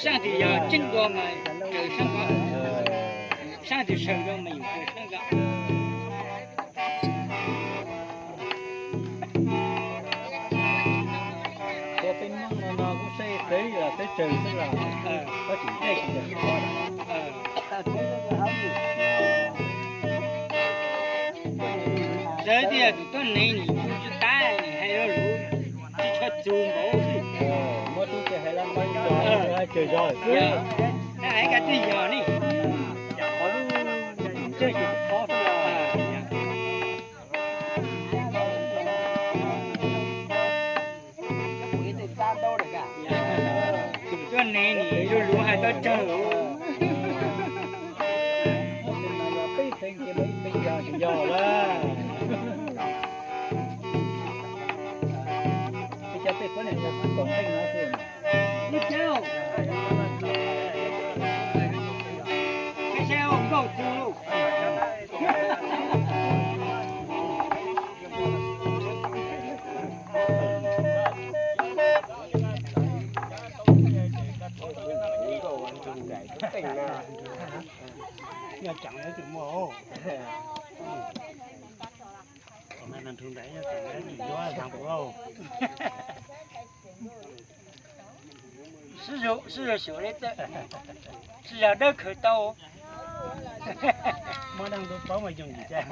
Saab twg yog tseeb dua mas raws saab ko, saab twg sawv dua mas yus raws saab ko. Ua peb Hmoob no no kuj saib txawv los txawv tsawg xwb los, koj tseem caij tsis yog tsis txhob. Txawv tiag, tus tuab neeg nim kuj tsis tab nim hais lo lus tsis tshua txug npaum xwb. Muab tub ces hais lab npaib zog, hais tsawg zog xwb. Hais koj twb yog ne. Qhov lub caij ces txhob xwb. Tus tuab neeg nim lug lug hais tau tsawg. Yog lawm. Peb cov tej puab niam tsev kom nqeej no xwb. Lub caug. Peb saib ua nkauj tug. Nyob tseem lawv tseem muaj. Sib zog, sib zog xyuas li txawm, sib zog dawb khawv tau. Muab dab ntub paub mas yooj yim thiab.